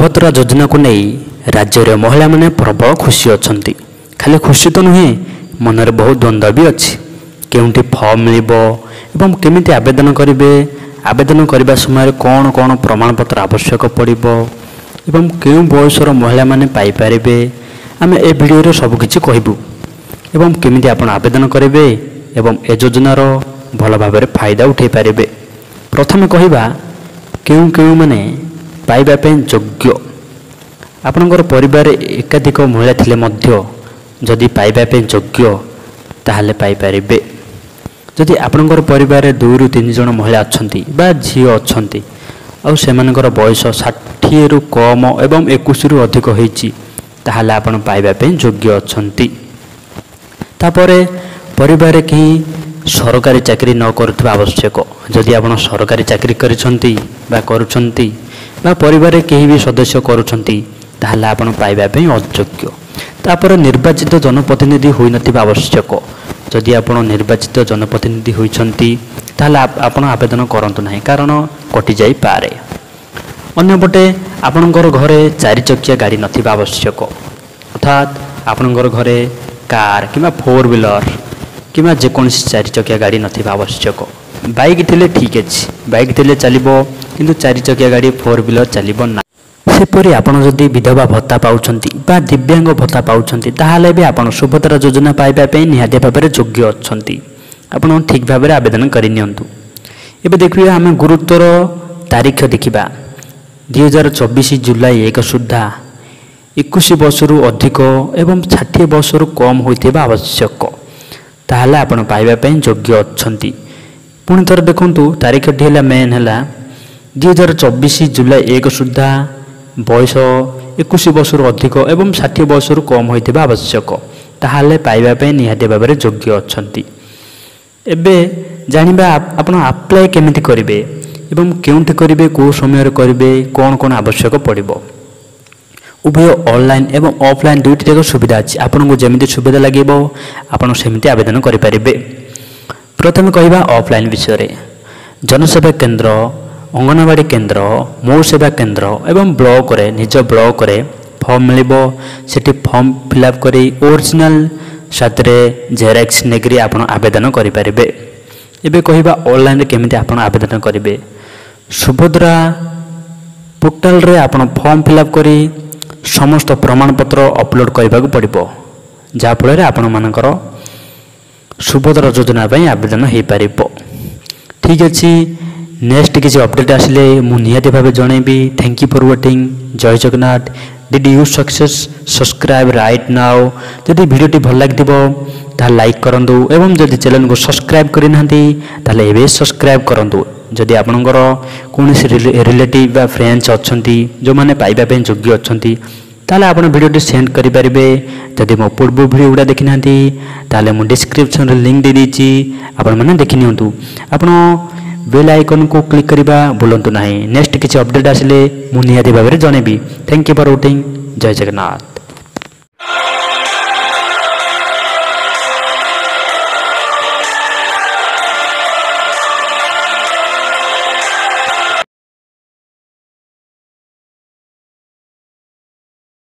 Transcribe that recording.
ସୁଭଦ୍ରା ଯୋଜନାକୁ ନେଇ ରାଜ୍ୟରେ ମହିଳାମାନେ ପ୍ରବଳ ଖୁସି ଅଛନ୍ତି। ଖାଲି ଖୁସି ତ ନୁହେଁ, ମନରେ ବହୁତ ଦ୍ୱନ୍ଦ୍ୱ ବି ଅଛି। କେଉଁଠି ଫର୍ମ ମିଳିବ ଏବଂ କେମିତି ଆବେଦନ କରିବେ, ଆବେଦନ କରିବା ସମୟରେ କ'ଣ କ'ଣ ପ୍ରମାଣପତ୍ର ଆବଶ୍ୟକ ପଡ଼ିବ ଏବଂ କେଉଁ ବୟସର ମହିଳାମାନେ ପାଇପାରିବେ, ଆମେ ଏ ଭିଡ଼ିଓରେ ସବୁକିଛି କହିବୁ ଏବଂ କେମିତି ଆପଣ ଆବେଦନ କରିବେ ଏବଂ ଏ ଯୋଜନାର ଭଲ ଭାବରେ ଫାଇଦା ଉଠାଇ ପାରିବେ। ପ୍ରଥମେ କହିବା କେଉଁ କେଉଁମାନେ ପାଇବା ପାଇଁ ଯୋଗ୍ୟ। ଆପଣଙ୍କର ପରିବାରରେ ଏକାଧିକ ମହିଳା ଥିଲେ ମଧ୍ୟ ଯଦି ପାଇବା ପାଇଁ ଯୋଗ୍ୟ ତାହେଲେ ପାଇପାରିବେ। ଯଦି ଆପଣଙ୍କର ପରିବାରରେ 2ରୁ 3 ଜଣ ମହିଳା ଅଛନ୍ତି ବା ଝିଅ ଅଛନ୍ତି ଆଉ ସେମାନଙ୍କର ବୟସ 60ରୁ କମ୍ ଏବଂ 21ରୁ ଅଧିକ ହୋଇଛି, ତାହେଲେ ଆପଣ ପାଇବା ପାଇଁ ଯୋଗ୍ୟ ଅଛନ୍ତି। ତାପରେ ପରିବାରରେ କେହି ସରକାରୀ ଚାକିରି ନ କରୁଥିବା ଆବଶ୍ୟକ। ଯଦି ଆପଣ ସରକାରୀ ଚାକିରି କରିଛନ୍ତି ବା କରୁଛନ୍ତି ବା ପରିବାରରେ କେହି ବି ସଦସ୍ୟ କରୁଛନ୍ତି, ତାହେଲେ ଆପଣ ପାଇବା ପାଇଁ ଅଯୋଗ୍ୟ। ତାପରେ ନିର୍ବାଚିତ ଜନପ୍ରତିନିଧି ହୋଇନଥିବା ଆବଶ୍ୟକ। ଯଦି ଆପଣ ନିର୍ବାଚିତ ଜନପ୍ରତିନିଧି ହୋଇଛନ୍ତି ତାହେଲେ ଆପଣ ଆବେଦନ କରନ୍ତୁ ନାହିଁ, କାରଣ କଟିଯାଇପାରେ। ଅନ୍ୟପଟେ ଆପଣଙ୍କର ଘରେ 4 ଚକିଆ ଗାଡ଼ି ନଥିବା ଆବଶ୍ୟକ, ଅର୍ଥାତ୍ ଆପଣଙ୍କର ଘରେ କାର୍ କିମ୍ବା ଫୋର୍ ହ୍ୱିଲର୍ କିମ୍ବା ଯେକୌଣସି 4 ଚକିଆ ଗାଡ଼ି ନଥିବା ଆବଶ୍ୟକ। ବାଇକ୍ ଥିଲେ ଠିକ୍ ଅଛି, ବାଇକ୍ ଥିଲେ ଚାଲିବ, କିନ୍ତୁ 4 ଚକିଆ ଗାଡ଼ି ଫୋର୍ ହ୍ୱିଲର୍ ଚାଲିବ ନା। ସେପରି ଆପଣ ଯଦି ବିଧବା ଭତ୍ତା ପାଉଛନ୍ତି ବା ଦିବ୍ୟାଙ୍ଗ ଭତ୍ତା ପାଉଛନ୍ତି, ତାହେଲେ ବି ଆପଣ ସୁଭଦ୍ରା ଯୋଜନା ପାଇବା ପାଇଁ ନିହାତି ଭାବରେ ଯୋଗ୍ୟ ଅଛନ୍ତି। ଆପଣ ଠିକ୍ ଭାବରେ ଆବେଦନ କରିନିଅନ୍ତୁ। ଏବେ ଦେଖିବା ଆମେ ଗୁରୁତ୍ୱର ତାରିଖ ଦେଖିବା। 2024 ଜୁଲାଇ 1 ସୁଦ୍ଧା 21 ବର୍ଷରୁ ଅଧିକ ଏବଂ 60 ବର୍ଷରୁ କମ୍ ହୋଇଥିବା ଆବଶ୍ୟକ, ତାହେଲେ ଆପଣ ପାଇବା ପାଇଁ ଯୋଗ୍ୟ ଅଛନ୍ତି। ପୁଣି ଥରେ ଦେଖନ୍ତୁ, ତାରିଖଟି ହେଲା ମେନ୍ ହେଲା 2024 ଜୁଲାଇ 1 ସୁଦ୍ଧା ବୟସ 21 ବର୍ଷରୁ ଅଧିକ ଏବଂ 60 ବର୍ଷରୁ କମ୍ ହୋଇଥିବା ଆବଶ୍ୟକ, ତାହେଲେ ପାଇବା ପାଇଁ ନିହାତି ଭାବରେ ଯୋଗ୍ୟ ଅଛନ୍ତି। ଏବେ ଜାଣିବା ଆପଣ ଆପ୍ଲାଏ କେମିତି କରିବେ ଏବଂ କେଉଁଠି କରିବେ, କେଉଁ ସମୟରେ କରିବେ, କ'ଣ କ'ଣ ଆବଶ୍ୟକ ପଡ଼ିବ। ଉଭୟ ଅନଲାଇନ୍ ଏବଂ ଅଫଲାଇନ୍ ଦୁଇଟି ଯାକ ସୁବିଧା ଅଛି। ଆପଣଙ୍କୁ ଯେମିତି ସୁବିଧା ଲାଗିବ ଆପଣ ସେମିତି ଆବେଦନ କରିପାରିବେ। ପ୍ରଥମେ କହିବା ଅଫଲାଇନ୍ ବିଷୟରେ। ଜନସେବା କେନ୍ଦ୍ର, ଅଙ୍ଗନବାଡ଼ି କେନ୍ଦ୍ର, ମୋ ସେବା କେନ୍ଦ୍ର ଏବଂ ବ୍ଲକରେ, ନିଜ ବ୍ଲକରେ ଫର୍ମ ମିଳିବ। ସେଠି ଫର୍ମ ଫିଲ୍ଅପ୍ କରି ଓରିଜିନାଲ୍ ସାଥିରେ ଜେରକ୍ସ ନେଇକରି ଆପଣ ଆବେଦନ କରିପାରିବେ। ଏବେ କହିବା ଅନଲାଇନ୍ରେ କେମିତି ଆପଣ ଆବେଦନ କରିବେ। ସୁଭଦ୍ରା ପୋର୍ଟାଲରେ ଆପଣ ଫର୍ମ ଫିଲ୍ଅପ୍ କରି ସମସ୍ତ ପ୍ରମାଣପତ୍ର ଅପଲୋଡ଼ କରିବାକୁ ପଡ଼ିବ, ଯାହାଫଳରେ ଆପଣମାନଙ୍କର ସୁଭଦ୍ରା ଯୋଜନା ପାଇଁ ଆବେଦନ ହୋଇପାରିବ। ଠିକ୍ ଅଛି, ନେକ୍ସଟ କିଛି ଅପଡ଼େଟ୍ ଆସିଲେ ମୁଁ ନିହାତି ଭାବେ ଜଣାଇବି। Thank you for waiting. Jay Jagannath. Did you success? Subscribe right now. ଯଦି ଭିଡ଼ିଓଟି ଭଲ ଲାଗିଥିବ ତାହେଲେ ଲାଇକ୍ କରନ୍ତୁ ଏବଂ ଯଦି ଚ୍ୟାନେଲକୁ ସବସ୍କ୍ରାଇବ୍ କରିନାହାନ୍ତି ତାହେଲେ ଏବେ ସବସ୍କ୍ରାଇବ୍ କରନ୍ତୁ। ଯଦି ଆପଣଙ୍କର କୌଣସି ରିଲେଟିଭ୍ ବା ଫ୍ରେଣ୍ଡସ୍ ଅଛନ୍ତି ଯେଉଁମାନେ ପାଇବା ପାଇଁ ଯୋଗ୍ୟ ଅଛନ୍ତି, ତାହେଲେ ଆପଣ ଭିଡ଼ିଓଟି ସେଣ୍ଡ କରିପାରିବେ। ଯଦି ମୋ ପୂର୍ବ ଭିଡ଼ିଓ ଗୁଡ଼ା ଦେଖିନାହାନ୍ତି ତାହେଲେ ମୁଁ ଡିସ୍କ୍ରିପ୍ସନ୍ରେ ଲିଙ୍କ୍ ଦେଇଦେଇଛି, ଆପଣମାନେ ଦେଖିନିଅନ୍ତୁ। ଆପଣ ବେଲ୍ ଆଇକନ୍କୁ କ୍ଲିକ୍ କରିବା ଭୁଲନ୍ତୁ ନାହିଁ। ନେକ୍ସଟ କିଛି ଅପଡ଼େଟ୍ ଆସିଲେ ମୁଁ ନିହାତି ଭାବରେ ଜଣାଇବି। Thank you for waiting. Jay Jagannath.